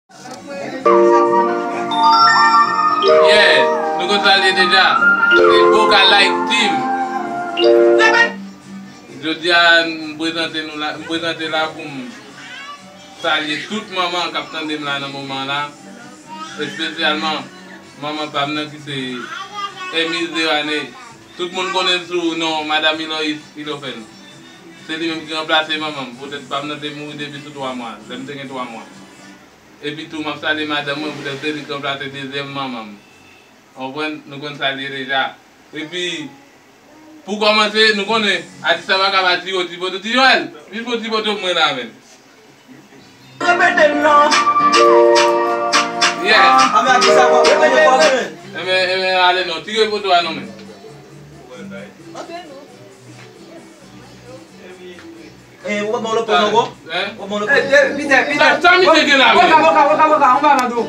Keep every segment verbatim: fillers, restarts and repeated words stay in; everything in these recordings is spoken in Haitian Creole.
Yeah, nou konn sa l ye deja. Se Boca Like Team. Jodi a, m prezante nou la, m prezante la pou m salye tout manman k ap tande m la nan moman la. Espesyalman manman pa m nan ki se Emise Derane. Tout moun konnen l sou non Madanm Iloyis Ilofèn. Se li menm ki ranplase manman m. Poutèt pa m nan te mouri depi sou twa mwa, lè m te gen twa mwa. Epi tou, m ap salye madanm mwen poutèt se li k ranplase dezyèm manman m. Ou konprann? Nou konn sa l ye deja. Epi, pou kòmanse, nou konnen, atis la pa ka pa tire yon ti foto. Ti Joel, vin fè yon ti foto pou mwen la, menm. Repete m non. Yeah. Anben, atis la pa repete non. Enben, enben, ale non. Tire foto a non, menm. Ok, non. Eh, ou pa ban lòt pòz ankò? Hein? Ou pa ban lòt pòz? Eh, Peter, Peter. Sa, sa misye gen la, men? Boka, boka, boka, boka, on pa nan dou.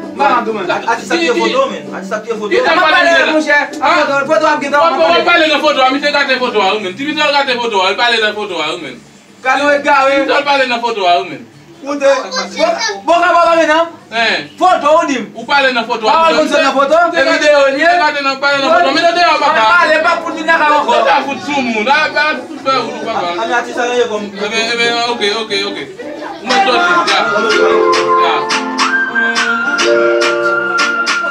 On pa nan dou, men. Atis ap tire foto, men. Atis ap tire foto. Peter, pale la, monchè. Foto, foto ap gentan, w ap pale. W ap pale nan foto a, misye gate foto a, wi, men. Ti misye gate foto a, li pale nan foto a, wi, men. Gade w egare. Ti misye pale nan foto a, wi, men. Koute, bon, bon, ka pa pale nan foto, ou di m. Ou pale nan foto a. Pa konn sot nan foto, e videyo li ye. Pale nan, pale nan foto. Men nan deyò, papa. Pale, pa fout vin lakay ankò. Sa fout sou moun. A, pa fout fè ou, papa. Ann atis sa ye kòm. Enben, enben, ok, ok, ok. Ou mèt soti, ya. Ya.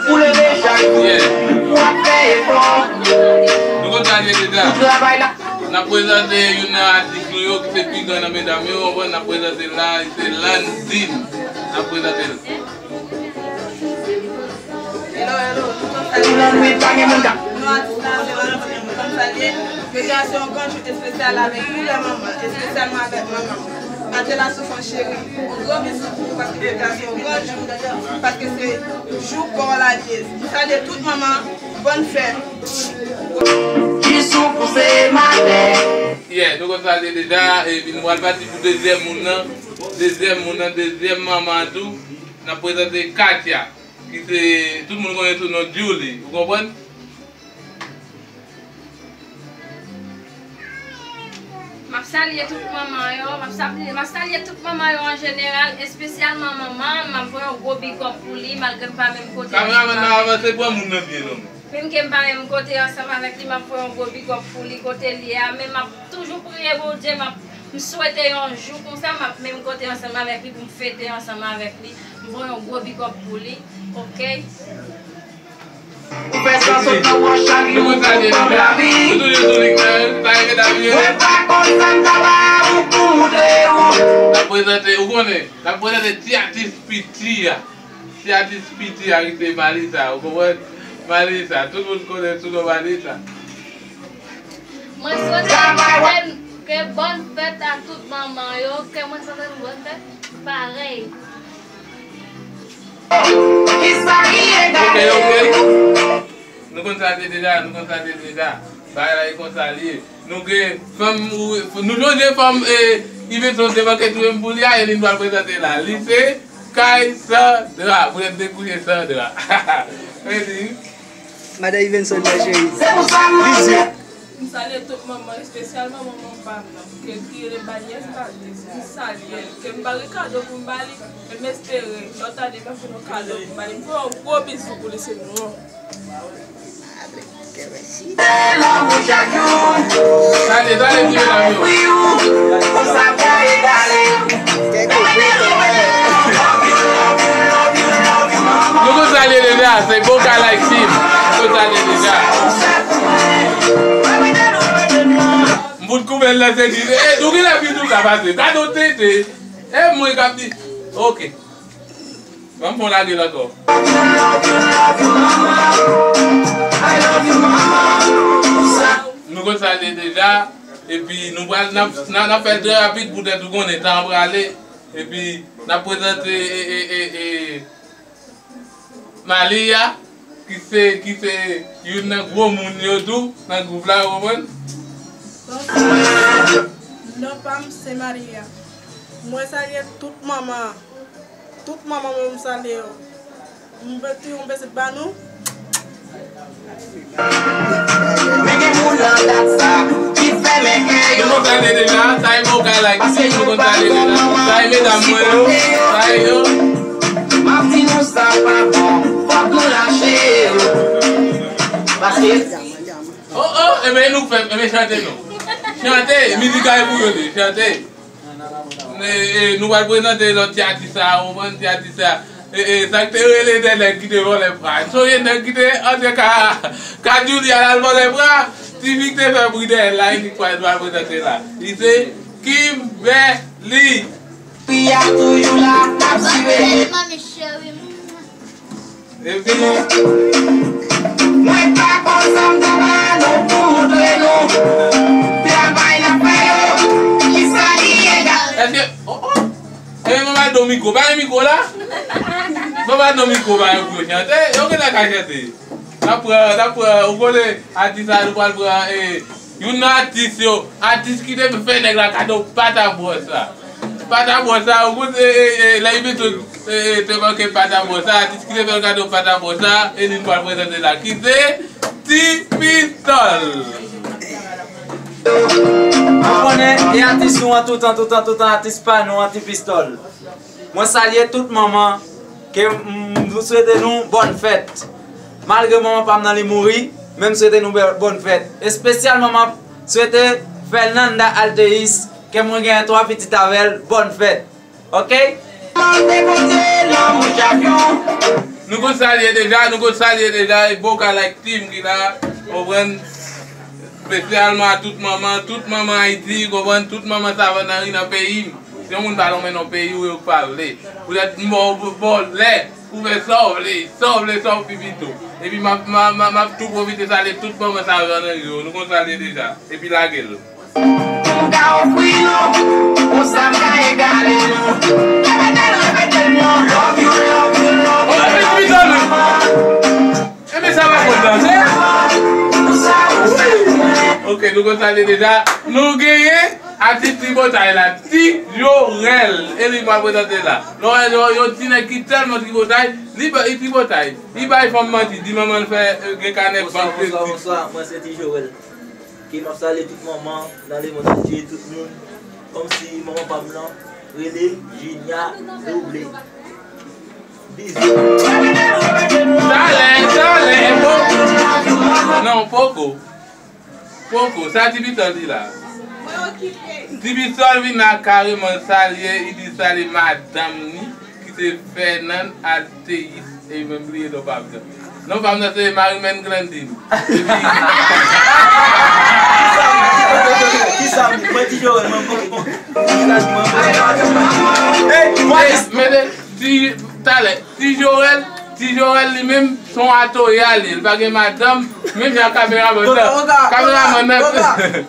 Ou leve chak jou. Yeah. Ou ap fè efò. Nou konn sa l ye deja. Travay la. N ap prezante youn nan atis nou yo ki se pi gran nan medam yo, w konprann, n ap prezante l la, se Landine. N ap prezante l. Hello, hello, nou konn salye. Non, atis la, se Landine, nou konn salye. Jodi a se yon gran jou espesyal avèk tout lè manman, espesyalman avèk manman m, Matela Soufrans cheri. Yon gwo bizou pou ou paske jodi a se yon gran jou, paske se jou pa w la l ye. M salye tout manman, bòn fèt. Ki sou pouse maten. Yeah, nou konn sa l ye deja, epi nou pral pati pou dezyèm moun nan. Dezyèm moun nan, dezyèm manman an tou. N ap prezante Katia, ki se, tout moun konnen sou non Julie, ou konprann? M ap salye tout manman yo, m ap salye, m ap salye tout manman yo an jeneral, espesyalman manman m, m ap voye yon gwo big up pou li, malgre m pa menm kote. Kameramann nan avanse, pran moun nan byen non. Menm ke m pa menm kote ansanm avèk li, m ap voye yon gwo big up pou li kote l ye a, men m ap toujou priye Bondye, m ap, m swete yon jou konsa, m ap menm kote ansanm avèk li, pou m fete ansanm avèk li, m voye yon gwo big up pou li, ok? Ou fè san sot nan wòch chak jou pou kòb lavi. Mwen pa konn sa m ta ba ou pou moutre ou. N ap prezante, ou konnen, n ap prezante ti atis piti a. Ti atis piti a ki se Malisa, ou konprann? Malisa, tout moun konnen sou non Malisa. Mwen swete ke, ke bòn fèt a tout manman yo, ke mwen swete nou bòn fèt parèy. Ok, ok. Nou konn sa l ye deja, nou konn sa l ye deja. Bagay la e konsa l ye. Nou gen fanm, nou sonje fanm, e, Ivenson te manke touye m pou li a, e li n pral prezante la. Li se Kay Sandra. Pou lè m te kouche Sandra. Mwen di. Madan Ivenson, mwen cheri. Se pou sa m vizye. M salye tout manman, espesyalman manman pa m nan, ke, ki rele Banyès Batis. M salye l, ke m pa gen kado pou m ba li, men m espere lòt ane m ap fè yon kado pou m ba li. M fè yon gwo bizou pou li, se nou an. Salye, salye ti medam yo. Nou konn sa l ye deja, se Boca Like Team. Nou konn sa l ye deja. M fout koupe l nan sezi. E, nou genlè vin nou ka pase. Gade yon tete. E mwen k ap di. Ok. Ban m fè yon lage l ankò. Nou konn sa l ye deja. Epi nou pral, n ap, n ap, n ap fè l trè rapid poutèt ou konnen tan an prale. Epi n ap prezante, e, e, e, e, Malia, ki se, ki se youn nan gwo moun yo tou nan gwoup la, ou konprann? Bonswa. Non pa m se Malia. Mwen salye tout manman. Tout manman mwen m salye yo. M mete yon pitit ba nou. Men gen moun nan dat sa ki fèmen kè yo. Nou konn sa l ye deja, sa e Boca Like Team, nou konn sa l ye deja. Sa e medam mwen yo, sa e yo. E nou k fè, men chante non. Chante, mizik la e pou yo li, chante. E, e, nou pral prezante lòt ti atis sa, ou konprann ti atis sa. E, e, sa k te rele de nèg ki te vòlè bra. Sonje nèg ki te antre ka, ka Julia la, l vòlè bra. Ti fi k te fè bri dèyè l la, e li k pral, pral prezante la. Li se Kimberly. Fi a toujou la, ap swive. Mami cheri. Epi, mwen pa konn sa m ta ba nou pou montre nou. Travay n ap fè yo, kisa li ye, gade. Èske, oh, oh. E, mwen ba nou mikwo, ba yon mikwo la. Mwen ba nou mikwo, ba yon pou yo chante. Yo gentan ka chante. N ap pran, n ap pran, ou konnen, atis sa, nou pral pran, e, youn nan atis yo, atis ki te fè nèg la kado pata bwòs la. Pata bwòs la, ou konnen, e, e, e, lè Ibeton, e, e, te manke pata bwòs la, atis ki te fè l kado pata bwòs la, e li n pral prezante la, ki se Ti Pistòl. Ou konnen, e atis nou an toutan, toutan, toutan, atis pa nou an, Ti Pistòl. Mwen salye tout manman ke m, m swete nou bòn fèt. Malgre manman pa m nan li mouri, men m swete nou bè-, bòn fèt. Espesyalman, m ap swete Fernanda Alteis, ke mwen genyen twa pitit avè l, bòn fèt. Oke? Nou konn salye deja, nou konn salye deja, e Boca Like Team ki la, konprann? Espesyalman a tout manman, tout manman Ayiti, konprann? Tout manman Savann Anri nan peyi m. Si yon moun pa lonmen nan peyi w, yo pa vle. Poutèt m ba w, ba w lè, ou fè sa w vle, sa w vle, sa w pi pito. Epi m ap, m ap, m ap, m ap tou pwofite salye tout manman Savann Anri yo, nou konn salye deja. Epi lage l. M ka ofri nou, pou sa m ka egale nou. Repete l, repete l non. Love you, love you, love you, love you, mama. Enben sa pa kontan, se? Ok, nou konn salye deja. Nou genyen atis tripotay la, Ti Jorel. E li m ap prezante la. Nou wè yo, yo ti nèg ki tèlman tripotay, li ba, li tripotay. Li bay fanm manti, di manman l fè, e, gen kanè bank kredi. Bonswa, bonswa, bonswa. Mwen se Ti Jorel. Ke m ap salye tout manman nan lemonn antye, tout moun. Kòmsi manman pa m nan rele Junia Double. Bizou. Talè, talè, poko. Non, poko. Poko, sa Ti Pistòl di la. Ti Pistòl vin la kareman salye, li di salye madanm ni, ki se Fernand Alteis, e mwen bliye non pa m nan. Non pa m nan se Marimèn Glandin. Kisa m di? Mwen Ti Jorel, mwen, mwen, mwen, kisa m di? Mwen, mwen, mwen. Ey, mwen, mwen, Ti, talè, Ti Jorel, Ti Jorel li menm, se yon atoya li, li pa gen madanm, menm jan ak kameramann nan. Kameramann nan.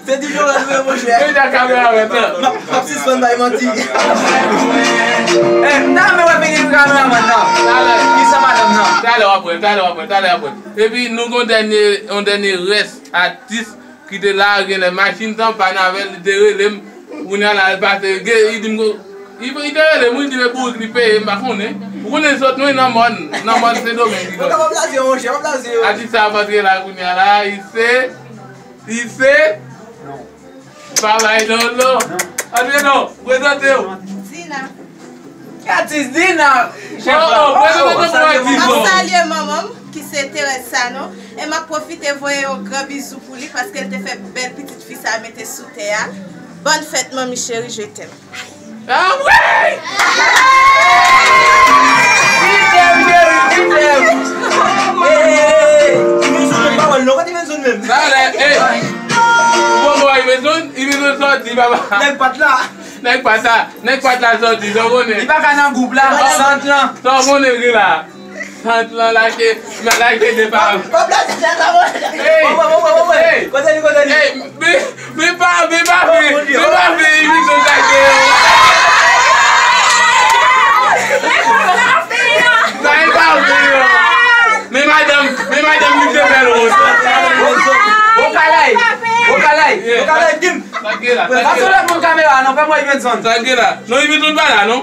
Se Ti Jorel li menm, monchè. Menm jan ak kameramann nan. M ap, m ap sispann bay manti. Eh, m ta renmen wè figi kameramann nan. Talè. Kisa madanm nan? Talè w ap wè, talè w ap wè, talè w ap wè. Epi nou gon dènye, yon dènye rès atis ki te la, genlè machin t an pàn avè l, li te rele m. Kounye a la, l pase, gen, li di m, li, li te rele m, wi, li di m e bourik li peye, m pa konnen. Ou konnen zòt, nou nan mòn, nan mòn Sendomeng, li. Ou kapab blaze yo, monchè, w ap blaze yo. Atis sa ap antre la, kounye a la, li se, li se, pa bay non, non. Antre non, prezante w. Zina. Atis Dina! Oh, oh, prezante w pou atis non. M ap salye manman m, ki se Thérèse Sanon, e m ap pwofite voye yon gran bizou pou li, paske l te fè bèl pitit fi sa a mete sou tè a. Bòn fèt, manmi cheri, je t'aime. Ah, wi! Ti tèm, cheri, ti tèm. Hey, hey, hey, hey. Ti Benson menm, pa wè l non, kote Benson menm? Talè, hey. Ou bon bòy, Benson? Benson sòti, papa. Nèg pa t la. Nèg pa t la, nèg pa t la sòti, sa w konnen. Li pa ka nan gwoup la, sant lan. Sa w konnen ki la. Sant lan lage, nan lage depa. Hey! Hey! Kote li, kote li? Hey! Bi, bi pa, bi pa fi, bi pa fi, bi sou lage. Sa e pa fi yo. Men madanm, men madanm li te bèl wont. Ou ka lay, ou ka lay, ou ka lay, dim. Sa k gen la? Pa sou lòt moun kamera a non, fè m wè Ivenson. Sa k gen la? Non, Ivenson pa la non.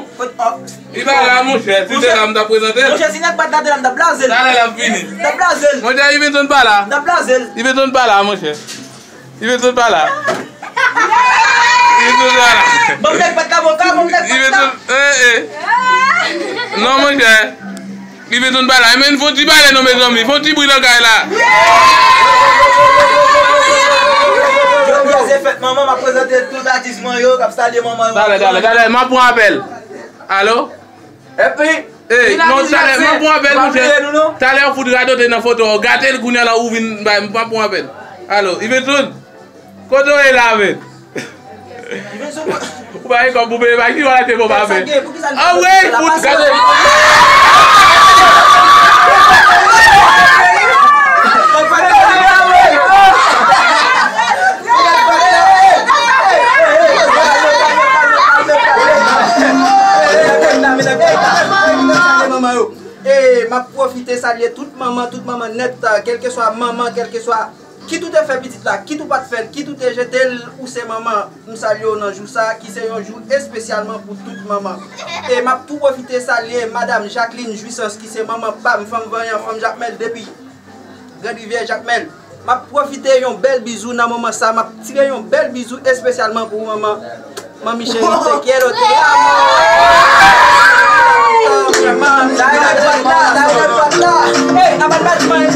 Li pa la, monchè. Si te la, m t ap prezante l. Monchè, si nèg pa t la, te la, m t ap blaze l. Talè l ap vini. M t ap blaze l. Monchè, Ivenson pa la. M t ap blaze l. Ivenson pa la, monchè. Ivenson pa la. Ivenson pa la. Ban m nèg pa t la, avoka, ban m nèg pa t la. Ivenson, eh, eh. Non, monchè. Li bezwen pale. Men fon ti pale non, mezanmi. Fon ti bri nan kay la. Fèt manman, m ap prezante tout atis mwen yo k ap salye manman yo. Talè, talè, talè, m ap pran apèl. Alo? Epi, Ey, non, talè, m ap pran apèl, monchè. Talè, w fout radote nan foto a, w gate l kounye a la, ou vin bay, m ap pran apèl. Alo, Ivenson? Kote w ye la, men? Ou pa gen kòb pou peye, pa ki w al achte bon pa men? Anmwey, fout gade. E, m ap pwofite salye tout manman, tout manman nèt, kèlkeswa manman, kèlkeswa kit ou te fè pitit la, kit ou pa t fè l, kit ou te jete l, ou se manman. M salye w nan jou sa a, ki se yon jou espesyalman pou tout manman. E m ap tou pwofite salye Madam Jacqueline Jouissance, ki se manman pa m, fanm vanyan, fanm Jakmèl depi Grand Rivière Jakmèl. M ap pwofite yon bèl bizou nan moman sa, m ap tire yon bèl bizou espesyalman pou manman. Manmi cheri, te quiero, te amo. Sa yo pat la, sa yo pat la. Ey, apat bat mwen. Ey,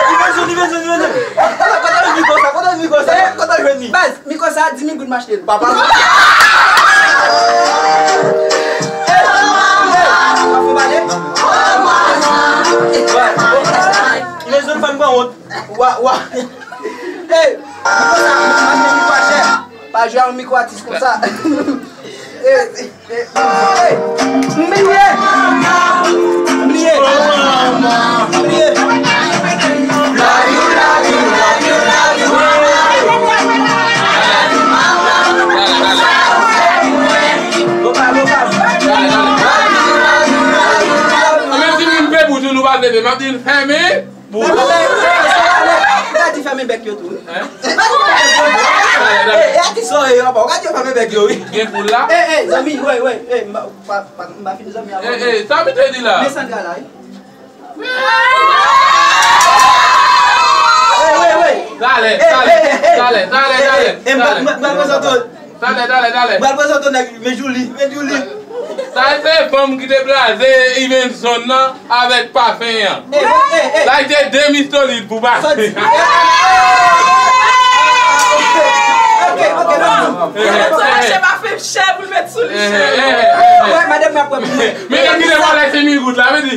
li bezwen, li bezwen, li bezwen. Kote, kote mikwo sa, kote mikwo sa, kote jwenn li? Baz, mikwo sa, di mil goud m achte l. Papa. Ey, ey, w ap fè pale? Ey, ey, ey, li bezwen fè m pran wont. Wa, wa. Ey, mikwo sa, m achte mikwo a chè. Pa jwe ak yon mikwo atis konsa. Ey, ey, ey, m bliye. M bliye. M bliye. Vocal, vocal. Menm si moun pe bout nou pa vle, m ap di l fèmen. Pou... Gade fèmen bèk yo tou. Hein? Gade fèmen bèk yo tou. Ey, ey, atis sa yo, papa. Gade yo fèmen bèk yo, wi. Gen poul la? Ey, ey, zanmi, wey, wey, ey, m pa, pa, pa, m pa fin zanmi avè w. Ey, ey, sa m te di la? Men Sandra la, wi. Wey, wey, wey. Talè, talè, talè, talè, talè. Ey, m pa, m pa, m pa prezante w. Talè, talè, talè. M pral prezante w nèg, men Julie, men Julie. Sa se fanm ki te blaze Ivenson nan avèk pafen an. Ey, ey, ey. Sa te de mistolid pou pase. Ok, ok, non. Ivenson achte pafen chè pou l met sou li, cheri. Ey, madanm nan pran pou mwen. Men nèg ki te pale se mil goud la, men di.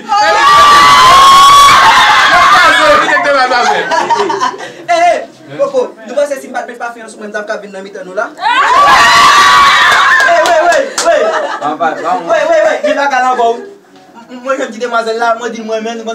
Ey, ey. Koko, nou panse si m pa t met pafen an sou mwen, m t ap ka vin nan mitan nou la? Ey, wey, wey, wey. Wey, wey, wey, gen bagay la ankò, wi. M, m, mwen jwenn ti demwazèl la, mwen di l mwen menm,